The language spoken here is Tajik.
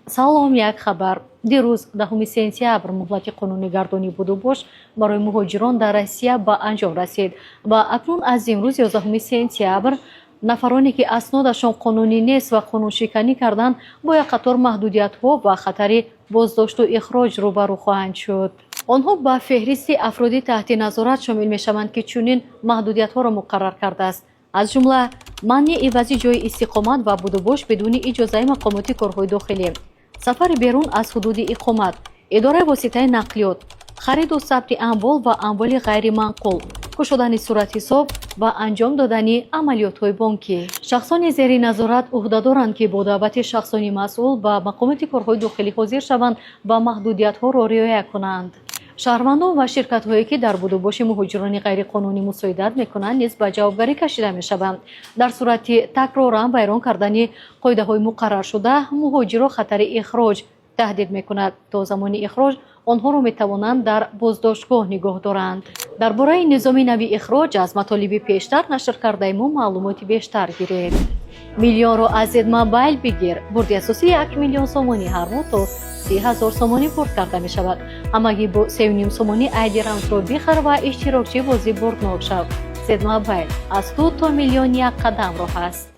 Салом, як хабар. Дирӯз, 10 сентябр, муҳлати қонунигардонии будубош барои муҳоҷирон дар Россия ба анҷом расид ва акнун аз имрӯз, 11 сентябр, нафароне, ки аснодашон қонунӣ нест ва қонуншиканӣ карданд, бо як қатор маҳдудиятҳо ва хатари боздошту ихроҷ рӯбарӯ хоҳанд шуд. Онҳо ба феҳристи афроди таҳти назорат шомил мешаванд, ки чунин маҳдудиятҳоро муқаррар кардааст, аз ҷумла манъи ивази ҷойи истиқомат ва будубош бидуни иҷозаи мақомоти корҳои дохилӣ, сафари берун аз ҳудуди иқомат, идораи воситаи нақлиёт, хариду сабти амвол ва амволи ғайриманқул, кушодани суратҳисоб ва анҷом додани амалиётҳои бонкӣ. Шахсони зери назорат ӯҳдадоранд, ки бо даъвати шахсони масъул ба мақомоти корҳои дохилӣ ҳозир шаванд ва маҳдудиятҳоро риоя кунанд. Шаҳрвандон ва ширкатҳое, ки дар будубоши муҳоҷирони ғайриқонунӣ мусоидат мекунанд, низ ба ҷавобгарӣ кашида мешаванд. Дар сурати такроран вайрон кардани қоидаҳои муқарраршуда муҳоҷирро хатари ихроҷ таҳдид мекунад. То замони ихроҷ онҳоро метавонанд дар боздоштгоҳ нигоҳ доранд. Дар бораи низоми нави ихроҷ аз матолиби пештар нашр кардаи мо маълумоти бештар гиред. Миллионро аз Зедмобайл бигир. Бурди асосӣ 1 миллион сомонӣ. Ҳар моҳ то 30 000 сомонӣ бурд карда мешавад. Ҳамагӣ бо 3,5 сомонӣ айди рамзро бихар ва иштирокчии бозии бурднок шав. Зедмобайл: аз ту то миллион як қадам роҳ аст.